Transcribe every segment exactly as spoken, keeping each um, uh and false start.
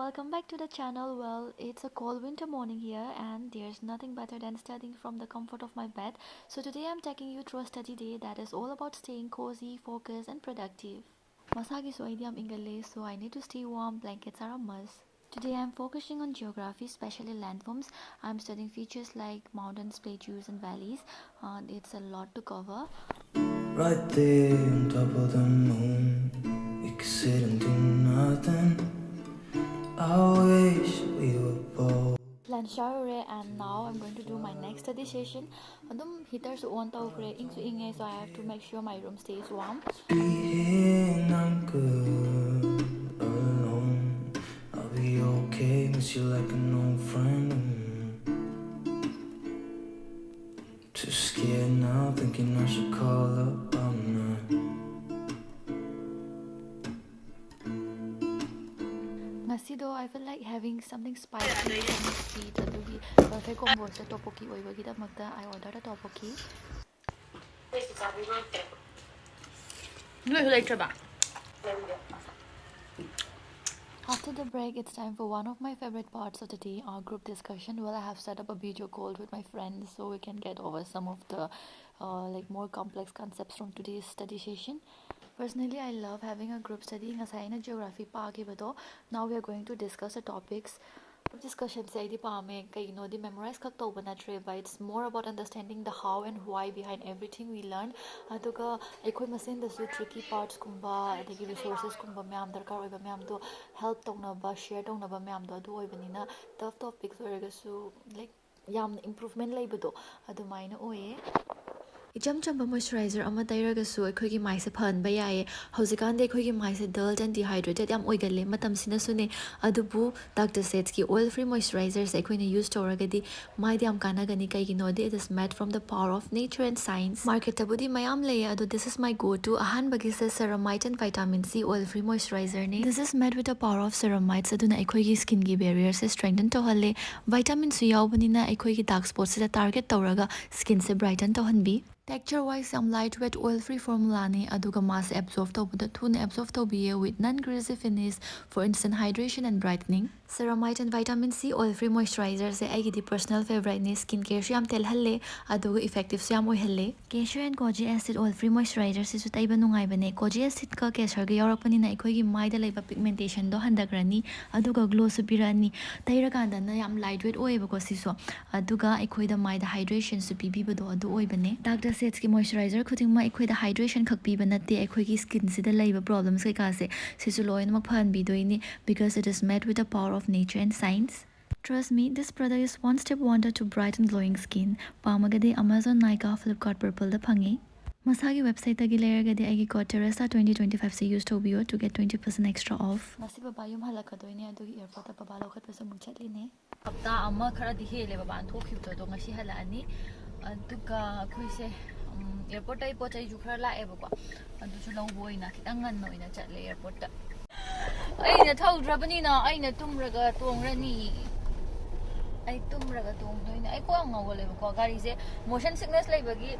Welcome back to the channel. Well, it's a cold winter morning here, and there's nothing better than studying from the comfort of my bed. So today I'm taking you through a study day that is all about staying cozy, focused, and productive. ꯃꯁꯥꯒꯤꯁꯨ ꯑꯩꯗꯤ ꯌꯥꯝ ꯏꯪꯒꯜꯂꯦ, so I need to stay warm, blankets are a must. Today I'm focusing on geography, especially landforms. I'm studying features like mountains, plateaus, and valleys. Uh, it's a lot to cover. Right there on top of the moon, we could sit and do nothing. I wish we were bold. Lunch ꯆꯥꯔꯨꯔꯦ, and now I'm going to do my next study session. ꯑꯗꯨꯝ heaterꯁꯨ on ꯇꯧꯈ꯭ꯔꯦ, ꯏꯪꯁꯨ ꯏꯪꯉꯦ, so I have to make sure my room stays warm. Be here and I'm good alone. I'll be okay, miss you like an old friend. Mm. Too scared now, thinking I should call up all night. ꯉꯁꯤꯗꯣ I feel like having something spicy from the street, ꯑꯗꯨꯒꯤ perfect combosꯇ tteokbokki ꯑꯣꯏꯕꯒꯤꯗꯃꯛꯇ I ordered a tteokbokki. ꯅꯣꯏꯁꯨ ꯂꯩꯇ꯭ꯔꯕ? After the break, it's time for one of my favorite parts of the day, our group discussion. Well, I have set up a video call with my friends so we can get over some of the uh, like more complex concepts from today's study session. Personally, I love having a group study. ꯉꯁꯥꯏ ꯑꯩꯅ geography ꯄꯥꯈꯤꯕꯗꯣ, now we are going to discuss the topics. Group discussionꯁꯦ ꯑꯩꯗꯤ ꯄꯥꯝꯃꯦ, ꯀꯩꯒꯤꯅꯣꯗꯤ memorize ꯈꯛ ꯇꯧꯕ ꯅꯠꯇ꯭ꯔꯦꯕ, it's more about understanding the how and why behind everything we learn. ꯑꯗꯨꯒ ꯑꯩꯈꯣꯏ ꯃꯁꯦꯟꯗꯁꯨ tricky partsꯀꯨꯝꯕ ꯑꯗꯒꯤ resourcesꯀꯨꯝꯕ ꯃꯌꯥꯝ ꯗꯔꯀꯥꯔ ꯑꯣꯏꯕ ꯃꯌꯥꯝꯗꯣ help ꯇꯧꯅꯕ, share ꯇꯧꯅꯕ ꯃꯌꯥꯝꯗꯣ ꯑꯗꯨ ꯑꯣꯏꯕꯅꯤꯅ, tough topics ꯑꯣꯏꯔꯒꯁꯨ like ꯌꯥꯝꯅ improvement ꯂꯩꯕꯗꯣ ꯑꯗꯨꯃꯥꯏꯅ ꯑꯣꯏꯌꯦ꯫ ꯏꯆꯝ ꯆꯝꯕ moisturizer ꯑꯃ ꯇꯩꯔꯒꯁꯨ ꯑꯩꯈꯣꯏꯒꯤ ꯃꯥꯏꯁꯦ ꯐꯍꯟꯕ ꯌꯥꯏꯌꯦ꯫ ꯍꯧꯖꯤꯛꯀꯥꯟꯗꯤ ꯑꯩꯈꯣꯏꯒꯤ ꯃꯥꯏꯁꯦ dull and dehydrated ꯌꯥꯝ ꯑꯣꯏꯒꯜꯂꯦ, ꯃꯇꯝꯁꯤꯅꯁꯨꯅꯦ꯫ ꯑꯗꯨꯕꯨ Doctor Shethꯀꯤ oil free moisturizerꯁꯦ ꯑꯩꯈꯣꯏꯅ use ꯇꯧꯔꯒꯗꯤ ꯃꯥꯏꯗ ꯌꯥꯝ ꯀꯥꯟꯅꯒꯅꯤ꯫ ꯀꯩꯒꯤꯅꯣꯗꯤ it is made from the power of nature and science꯫ Marketꯇꯕꯨꯗꯤ ꯃꯌꯥꯝ ꯂꯩꯌꯦ, ꯑꯗꯣ this is my go to. ꯑꯍꯥꯟꯕꯒꯤꯁꯦ ceramide and vitamin C oil free moisturizerꯅꯤ꯫ This is made with the power of ceramides, ꯑꯗꯨꯅ ꯑꯩꯈꯣꯏꯒꯤ skinꯒꯤ barrierꯁꯦ strengthen ꯇꯧꯍꯜꯂꯦ꯫ Vitaminꯁꯨ ꯌꯥꯎꯕꯅꯤꯅ ꯑꯩꯈꯣꯏꯒꯤ dark spotꯁꯤꯗ target ꯇꯧꯔꯒ skinꯁꯦ brighten ꯇꯧꯍꯟꯕꯤ꯫ Texture wise ꯌꯥꯝ light weight, oil free formula ꯅꯤ, ꯑꯗꯨꯒ ꯃꯥꯁꯦ absorb ꯇꯧꯕꯗ ꯊꯨꯅ absorb ꯇꯧꯕꯤꯌꯦ, with non greasy finish for instant hydration and brightening. Ceramide and vitamin C oil free moisturizer ꯁꯦ ꯑꯩꯒꯤꯗꯤ personal favourite ꯅꯤ꯫ Skin care ꯁꯨ ꯌꯥꯝ ꯇꯦꯜꯍꯜꯂꯦ, ꯑꯗꯨꯒ effective ꯁꯨ ꯌꯥꯝ ꯑꯣꯏꯍꯜꯂꯦ꯫ Cashew and Kojic Acid oil free moisturizer ꯁꯤꯁꯨ ꯇꯩꯕ ꯅꯨꯡꯉꯥꯏꯕꯅꯦ꯫ Kojic Acid ꯀ ꯀꯦꯁꯔꯒ ꯌꯥꯎꯔꯛꯄꯅꯤꯅ ꯑꯩꯈꯣꯏꯒꯤ ꯃꯥꯏꯗ ꯂꯩꯕ pigmentation ꯗꯣ ꯍꯟꯊꯈ꯭ꯔꯅꯤ, ꯑꯗꯨꯒ glow ꯁꯨ ꯄꯤꯔꯛꯑꯅꯤ꯫ ꯇꯩꯔꯀꯥꯟꯗꯅ ꯌꯥꯝ light weight ꯑꯣꯏꯌꯦꯕꯀꯣ ꯁꯤꯁꯨ, ꯑꯗꯨꯒ ꯑꯩꯈꯣꯏꯗ ꯃꯥꯏꯗ hydration ꯁꯨ ꯄꯤꯕꯤꯕꯗꯣ ꯑꯗꯨ ꯑꯣꯏꯕꯅꯦ꯫ Dark Acids ꯀꯤ moisturizer ꯈꯨꯗꯤꯡꯃꯛ ꯑꯩꯈꯣꯏꯗ hydration ꯈꯛ ꯄꯤꯕ ꯅꯠꯇꯦ, ꯑꯩꯈꯣꯏꯒꯤ skin ꯁꯤꯗ ꯂꯩꯕ problems ꯀꯩꯀꯥꯁꯦ ꯁꯤꯁꯨ ꯂꯣꯏꯅꯃꯛ ꯐꯍꯟꯕꯤꯗꯣꯏꯅꯤ, because it is made with the power of nature and science. Trust me, this product is one step wonder to bright and glowing skin. ꯄꯥꯝꯃꯒꯗꯤ Amazon, Nykaa, Flipkart, Purpleꯗ ꯐꯪꯉꯤ꯫ ꯃꯁꯥꯒꯤ websiteꯇꯒꯤ ꯂꯩꯔꯒꯗꯤ ꯑꯩꯒꯤ code Teresa twenty twenty five ꯁꯦ use ꯇꯧꯕꯤꯌꯣ to get twenty percent extra off. ꯉꯁꯤ ꯕꯕꯥ ꯌꯨꯝ ꯍꯜꯂꯛꯀꯗꯣꯏꯅꯦ, ꯑꯗꯨꯒꯤ airportꯇ ꯕꯕꯥ ꯂꯧꯈꯠꯄꯁꯨ ꯑꯃꯨꯛ ꯆꯠꯂꯤꯅꯦ꯫ ꯍꯞꯇꯥ ꯑꯃ ꯈꯔꯗꯤ ꯍꯦꯜꯂꯦ ꯕꯕꯥꯅ ꯊꯣꯛꯈꯤꯕꯗꯣ, ꯑꯗꯣ ꯉꯁꯤ ꯍꯜꯂꯛꯑꯅꯤ꯫ ꯑꯗꯨꯒ ꯑꯩꯈꯣꯏꯁꯦ, ꯎꯝ, airportꯇꯒꯤ ꯄꯣꯠ ꯆꯩꯁꯨ ꯈꯔ ꯂꯥꯛꯑꯦꯕꯀꯣ, ꯑꯗꯨꯁꯨ ꯂꯧꯕ ꯑꯣꯏꯅ ꯈꯤꯇꯪ ꯉꯟꯅ ꯑꯣꯏꯅ ꯆꯠꯂꯦ airportꯇ꯫ ꯑꯩꯅ ꯊꯧꯗ꯭ꯔꯕꯅꯤꯅ ꯑꯩꯅ ꯇꯨꯝꯔꯒ ꯇꯣꯡꯔꯅꯤ꯫ ꯑꯩ ꯇꯨꯝꯔꯒ ꯇꯣꯡꯗꯣꯏꯅꯦ꯫ ꯑꯩ ꯀꯣꯛ ꯌꯥꯝ ꯉꯥꯎꯒꯜꯂꯦꯕꯀꯣ꯫ ꯒꯥꯔꯤꯁꯦ motion sickness ꯂꯩꯕꯒꯤ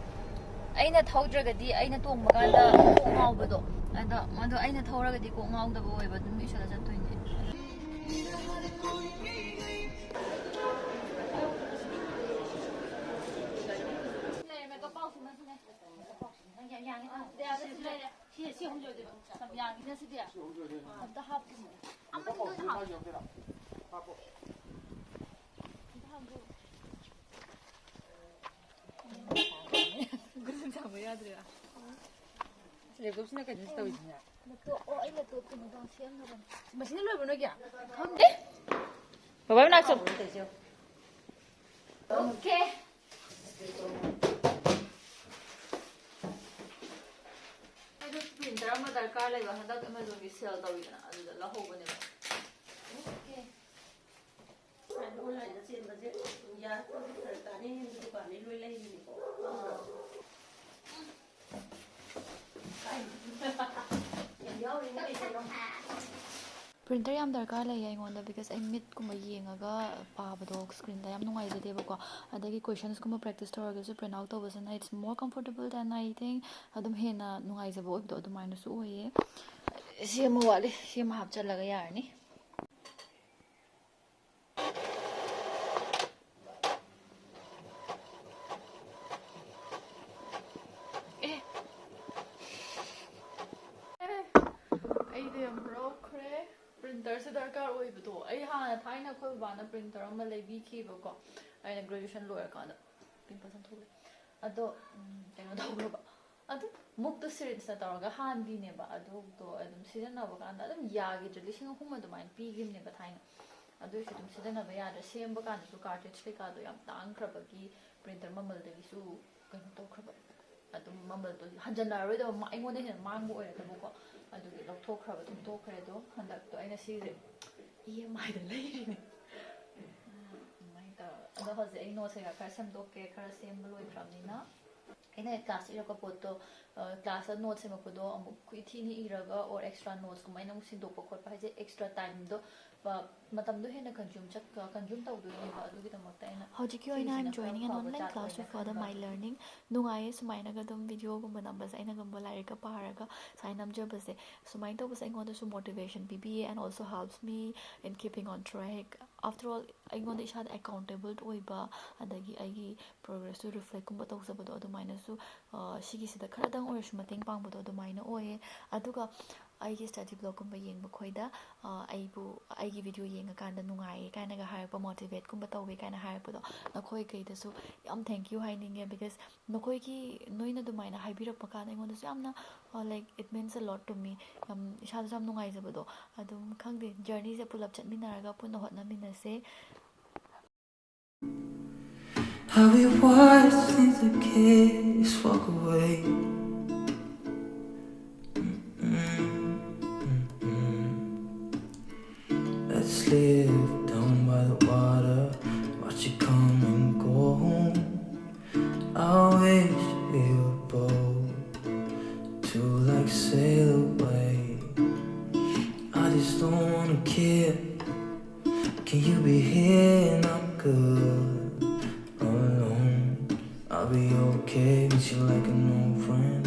ꯑꯩꯅ ꯊꯧꯗ꯭ꯔꯒꯗꯤ ꯑꯩꯅ ꯇꯣꯡꯕ ꯀꯥꯟꯗ ꯀꯣꯛ ꯉꯥꯎꯕꯗꯣ꯫ ꯑꯗꯣ, ꯑꯗꯣ ꯑꯩꯅ ꯊꯧꯔꯒꯗꯤ ꯀꯣꯛ ꯉꯥꯎꯗꯕ ꯑꯣꯏꯕ꯫ ꯑꯗꯨꯝ ꯏꯁꯜꯂ ꯆꯠꯇꯣꯏꯅꯦ꯫ ꯁꯤ, ꯁꯤ ꯑꯍꯨꯝꯁꯦ ꯑꯣꯏꯗꯣꯏꯕ꯫ ꯌꯥꯝ ꯌꯥꯝꯃꯤꯅ ꯁꯤꯗꯤ꯫ ꯑꯝꯇ ꯍꯥꯞꯄꯨꯅꯦ꯫ ꯑꯃꯗꯤ ꯂꯣꯏꯅ ꯍꯥꯞꯄꯨ꯫ ꯑꯝꯇ ꯍꯥꯞꯄꯨ꯫ ꯒꯨꯂꯤ ꯆꯥꯕ ꯌꯥꯗ꯭ꯔꯦ꯫ ꯑꯁ, laptopꯁꯤꯅ ꯀꯩꯅꯣ ꯇꯧꯔꯤꯁꯤꯅ? laptop, ꯑꯣ, ꯑꯩ laptop ꯀꯩꯅꯣ ꯇꯧ ꯁꯦꯝꯅꯕꯅꯦ꯫ ꯃꯁꯤꯅ ꯂꯣꯏꯕ꯭ꯔꯣ ꯅꯣꯏꯒꯤ? ꯈꯪꯗꯦ꯫ ꯕꯕꯥ ꯃꯅꯥꯛ ꯆꯠꯂꯨ꯫ OK꯫ ꯑꯩꯗꯣ printer ꯑꯃ ꯗꯔꯀꯥꯔ ꯂꯩꯕ, ꯍꯟꯗꯛ Amazonꯒꯤ sale ꯇꯧꯋꯤꯗꯅ, ꯑꯗꯨꯗ ꯂꯧꯍꯧꯕꯅꯦꯕ꯫ OK꯫ ꯑꯗꯨ onlineꯗ ꯆꯦꯟꯕꯁꯦ ꯌꯥꯔꯛꯇ꯭ꯔꯗꯤ ꯐꯔꯛ ꯇꯥꯅꯤ, ꯌꯨꯝꯗ ꯗꯨꯀꯥꯟꯗꯩ ꯂꯣꯏ ꯂꯩꯕꯅꯤꯀꯣ꯫ ꯌꯥꯝ ꯌꯥꯎꯔꯤꯅꯦ ꯀꯩꯅꯣ꯫ Printer ꯌꯥꯝ ꯗꯔꯀꯥꯔ ꯂꯩꯌꯦ ꯑꯩꯉꯣꯟꯗ, because ꯑꯩ ꯃꯤꯠꯀꯨꯝꯕ ꯌꯦꯡꯉꯒ ꯄꯥꯕꯗꯣ screenꯗ ꯌꯥꯝ ꯅꯨꯡꯉꯥꯏꯖꯗꯦꯕꯀꯣ꯫ ꯑꯗꯒꯤ questionsꯀꯨꯝꯕ practice ꯇꯧꯔꯒꯁꯨ print out ꯇꯧꯕꯁꯤꯅ it's more comfortable than, I think, ꯑꯗꯨꯝ ꯍꯦꯟꯅ ꯅꯨꯡꯉꯥꯏꯖꯕ ꯑꯣꯏꯕꯗꯣ ꯑꯗꯨꯃꯥꯏꯅꯁꯨ ꯑꯣꯏꯌꯦ꯫ ꯁꯤ ꯑꯃ ꯋꯥꯠꯂꯤ, ꯁꯤ ꯑꯃ ꯍꯥꯞꯆꯤꯜꯂꯒ ꯌꯥꯔꯅꯤ꯫ ꯑꯦ, ꯑꯩꯗꯤ ꯌꯥꯝ ꯍꯔꯥꯎꯈ꯭ꯔꯦ꯫ Printerꯁꯦ ꯗꯔꯀꯥꯔ ꯑꯣꯏꯕꯗꯣ, ꯑꯩ ꯍꯥꯟꯅ ꯊꯥꯏꯅ ꯑꯩꯈꯣꯏ ꯕꯕꯥꯅ printer ꯑꯃ ꯂꯩꯕꯤꯈꯤꯕꯀꯣ, ꯑꯩꯅ graduation ꯂꯣꯏꯔꯀꯥꯟꯗ꯫ Pimples ꯑꯃ ꯊꯣꯛꯂꯛꯑꯦ꯫ ꯑꯗꯣ ꯎꯝ, ꯀꯩꯅꯣ ꯇꯧꯈ꯭ꯔꯕ, ꯑꯗꯨꯝ ꯃꯨꯛꯇꯣ syringeꯅ ꯇꯧꯔꯒ ꯍꯥꯟꯕꯤꯅꯦꯕ꯫ ꯑꯗꯨꯗꯣ ꯑꯗꯨꯝ ꯁꯤꯖꯤꯟꯅꯕ ꯀꯥꯟꯗ ꯑꯗꯨꯝ ꯌꯥꯈꯤꯗ꯭ꯔꯦ꯫ ꯂꯤꯁꯤꯡ ꯑꯍꯨꯝ ꯑꯗꯨꯃꯥꯏꯅ ꯄꯤꯈꯤꯕꯅꯦꯕ ꯊꯥꯏꯅ꯫ ꯑꯗꯨ ꯑꯣꯏꯔꯁꯨ ꯑꯗꯨꯝ ꯁꯤꯖꯤꯟꯅꯕ ꯌꯥꯗ꯭ꯔꯦ꯫ ꯁꯦꯝꯕ ꯀꯥꯟꯗꯁꯨ cartridge ꯀꯩꯀꯥꯗꯣ ꯌꯥꯝ ꯇꯥꯡꯈ꯭ꯔꯕꯒꯤ printer ꯃꯃꯜꯗꯒꯤꯁꯨ ꯀꯩꯅꯣ ꯇꯧꯈ꯭ꯔꯕ, ꯑꯗꯨꯝ ꯃꯃꯜꯗꯣ ꯍꯟꯖꯟꯅꯔꯔꯣꯏꯗꯕ, ꯃꯥ-, ꯑꯩꯉꯣꯟꯗ ꯍꯦꯟꯅ ꯃꯥꯡꯕ ꯑꯣꯏꯔꯗꯕꯀꯣ꯫ ꯑꯗꯨꯒꯤ ꯂꯧꯊꯣꯛꯈ꯭ꯔꯕ, ꯊꯨꯝꯊꯣꯛꯈ꯭ꯔꯦ꯫ ꯑꯗꯣ ꯍꯟꯗꯛꯇꯣ ꯑꯩꯅ ꯁꯤꯁꯦ EMIꯗ ꯂꯩꯔꯤꯅꯦ꯫ ꯑꯗꯨꯃꯥꯏꯅ ꯇꯧꯔꯒ, ꯑꯗꯣ ꯍꯧꯖꯤꯛ ꯑꯩ notes ꯀꯩꯀꯥ ꯈꯔ ꯁꯦꯝꯗꯣꯛꯀꯦ, ꯈꯔ ꯁꯦꯝꯕ ꯂꯣꯏꯈ꯭ꯔꯕꯅꯤꯅ꯫ ꯑꯩꯅ class ꯏꯔꯛꯄ ꯄꯣꯠꯇꯣ, ꯑ, classꯇ notes ꯁꯦꯝꯃꯛꯄꯗꯣ ꯑꯃꯨꯛ ꯈꯨꯏꯊꯤꯅ ꯏꯔꯒ, or extra notesꯀꯨꯝꯕ ꯑꯩꯅ ꯑꯃꯨꯛ ꯁꯤꯟꯗꯣꯛꯄ ꯈꯣꯠꯄ ꯍꯥꯏꯁꯦ, extra timeꯗꯣ, ꯑ, ꯃꯇꯝꯗꯣ ꯍꯦꯟꯅ consume ꯆꯠ-, consume ꯇꯧꯗꯣꯏꯅꯦꯕ꯫ ꯑꯗꯨꯒꯤꯗꯃꯛꯇ ꯑꯩꯅ ꯍꯧꯖꯤꯛꯀꯤ ꯑꯣꯏꯅ ꯁꯤꯒꯤꯁꯤꯅ I'm joining an ꯈꯔ ꯐꯕ online ꯖꯥꯠ class to ꯑꯣꯏꯅ further ꯈꯟꯕ꯫ My learning. ꯅꯨꯡꯉꯥꯏꯌꯦ ꯁꯨꯃꯥꯏꯅꯒ ꯑꯗꯨꯝ videoꯒꯨꯝꯕ ꯅꯝꯕꯁꯦ, ꯑꯩꯅꯒꯨꯝꯕ ꯂꯥꯏꯔꯤꯛꯀ ꯄꯥꯔꯒ ꯁꯨꯃꯥꯏꯅ ꯅꯝꯖꯕꯁꯦ꯫ ꯁꯨꯃꯥꯏꯅ ꯇꯧꯕꯁꯦ ꯑꯩꯉꯣꯟꯗꯁꯨ motivation ꯄꯤꯕꯤꯌꯦ, and also helps me in keeping on track. After all, ꯑꯩꯉꯣꯟꯗ ꯏꯁꯥꯗ accountable ꯑꯣꯏꯕ, ꯑꯗꯒꯤ ꯑꯩꯒꯤ progressꯇꯨ reflectꯀꯨꯝꯕ ꯇꯧꯖꯕꯗꯣ, ꯑꯗꯨꯃꯥꯏꯅꯁꯨ, ꯑ, ꯁꯤꯒꯤꯁꯤꯗ ꯈꯔꯗꯪ ꯑꯣꯏꯔꯁꯨ ꯃꯇꯦꯡ ꯄꯥꯡꯕꯗꯣ ꯑꯗꯨꯃꯥꯏꯅ ꯑꯣꯏꯌꯦ꯫ ꯑꯗꯨꯒ ꯑꯩꯒꯤ study vlogꯀꯨꯝꯕ ꯌꯦꯡꯕ ꯈꯣꯏꯗ, ꯑ, ꯑꯩꯕꯨ, ꯑꯩꯒꯤ video ꯌꯦꯡꯉꯀꯥꯟꯗ ꯅꯨꯡꯉꯥꯏꯌꯦ ꯀꯥꯏꯅꯒ ꯍꯥꯏꯔꯛꯄ, motivateꯀꯨꯝꯕ ꯇꯧꯋꯦ ꯀꯥꯏꯅ ꯍꯥꯏꯔꯛꯄꯗꯣ, ꯅꯈꯣꯏꯈꯩꯗꯁꯨ ꯌꯥꯝ thank you ꯍꯥꯏꯅꯤꯡꯉꯦ, because ꯅꯈꯣꯏꯒꯤ, ꯅꯣꯏꯅ ꯑꯗꯨꯃꯥꯏꯅ ꯍꯥꯏꯕꯤꯔꯛꯄ ꯀꯥꯟꯗ ꯑꯩꯉꯣꯟꯗꯁꯨ ꯌꯥꯝꯅ, ꯑ, like, it means a lot to me. ꯌꯥꯝ, ꯏꯁꯥꯗꯁꯨ ꯌꯥꯝ ꯅꯨꯡꯉꯥꯏꯖꯕꯗꯣ꯫ ꯑꯗꯨꯝ ꯈꯪꯗꯦ, journeyꯁꯦ ꯄꯨꯂꯞ ꯆꯠꯃꯤꯟꯅꯔꯒ ꯄꯨꯟꯅ ꯍꯣꯠꯅꯃꯤꯟꯅꯁꯦ꯫ How we watch the kids walk away. Mm-mm, mm-mm. Let's live down by the water, watch it come and go home. I wish we were bold to, like, sail away. I just don't wanna Can you be here? Not good alone. I'll be okay. Miss you like an old friend.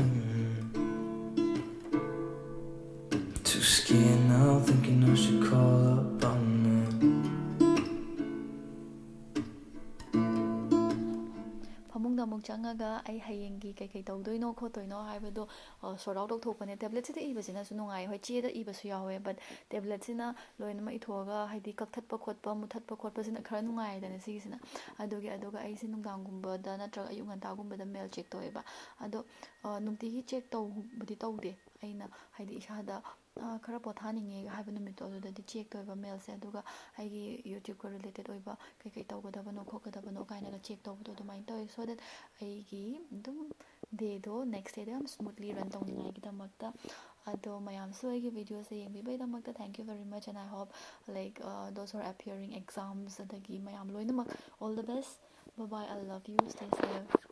Too scared now, thinking I should call up on you. ꯐꯃꯨꯡꯗ ꯑꯃꯨꯛ ꯆꯪꯉꯒ ꯑꯩ ꯍꯌꯦꯡꯒꯤ ꯀꯩꯀꯩ ꯇꯧꯗꯣꯏꯅꯣ ꯈꯣꯠꯇꯣꯏꯅꯣ ꯍꯥꯏꯕꯗꯣ short out ꯇꯧꯊꯣꯛꯄꯅꯦ꯫ ꯇꯦꯕ꯭ꯂꯦꯠꯁꯤꯗ ꯏꯕꯁꯤꯅꯁꯨ ꯅꯨꯡꯉꯥꯏ꯫ ꯍꯣꯏ, ꯆꯦꯗ ꯏꯕꯁꯨ ꯌꯥꯎꯋꯦ, ꯕꯠ ꯇꯦꯕ꯭ꯂꯦꯠꯁꯤꯅ ꯂꯣꯏꯅꯃꯛ ꯏꯊꯣꯛꯑꯒ, ꯍꯥꯏꯗꯤ ꯀꯛꯊꯠꯄ ꯈꯣꯠꯄ, ꯃꯨꯊꯠꯄ ꯈꯣꯠꯄꯁꯤꯅ ꯈꯔ ꯅꯨꯡꯉꯥꯏꯗꯅ ꯁꯤꯒꯤꯁꯤꯅ꯫ ꯑꯗꯨꯒꯤ, ꯑꯗꯨꯒ ꯑꯩꯁꯦ ꯅꯨꯡꯗꯥꯡꯒꯨꯝꯕꯗ ꯅꯠꯇ꯭ꯔꯒ ꯑꯌꯨꯛ ꯉꯟꯇꯥꯒꯨꯝꯕꯗ ꯃꯦꯜ ꯆꯦꯛ ꯇꯧꯋꯦꯕ꯫ ꯑꯗꯣ ꯑ, ꯅꯨꯡꯇꯤꯒꯤ ꯆꯦꯛ ꯇꯧꯕꯗꯤ ꯇꯧꯗꯦ꯫ ꯑꯩꯅ ꯍꯥꯏꯗꯤ ꯏꯁꯥꯗ ꯑ, ꯈꯔ ꯄꯣꯊꯥꯅꯤꯡꯉꯦ ꯍꯥꯏꯕ ꯅꯨꯃꯤꯠꯇꯣ ꯑꯗꯨꯗꯗꯤ ꯆꯦꯛ ꯇꯧꯋꯦꯕ ꯃꯦꯜꯁꯦ꯫ ꯑꯗꯨꯒ ꯑꯩꯒꯤ ꯌꯨꯇ꯭ꯌꯨꯕꯀ ꯔꯤꯂꯦꯇꯦꯠ ꯑꯣꯏꯕ ꯀꯩꯀꯩ ꯇꯧꯒꯗꯕꯅꯣ ꯈꯣꯠꯀꯗꯕꯅꯣ ꯀꯥꯏꯅꯒ ꯆꯦꯛ ꯇꯧꯕꯗꯣ ꯑꯗꯨꯃꯥꯏꯅ ꯇꯧꯋꯦ, so that ꯑꯩꯒꯤ ꯑꯗꯨꯝ ꯗꯦꯗꯣ, ꯅꯦꯛꯁ ꯗꯦꯗꯣ ꯌꯥꯝ ꯁ꯭ꯃꯨꯠꯂꯤ ꯔꯟ ꯇꯧꯅꯤꯡꯉꯥꯏꯒꯤꯗꯃꯛꯇ꯫ ꯑꯗꯣ ꯃꯌꯥꯝꯁꯨ ꯑꯩꯒꯤ ꯚꯤꯗꯤꯑꯣꯁꯦ ꯌꯦꯡꯕꯤꯕꯒꯤꯗꯃꯛꯇ thank you very much, and I hope, like, uh, those who are appearing exams ꯑꯗꯒꯤ ꯃꯌꯥꯝ ꯂꯣꯏꯅꯃꯛ, all the best. Bye bye, I love you, stay safe.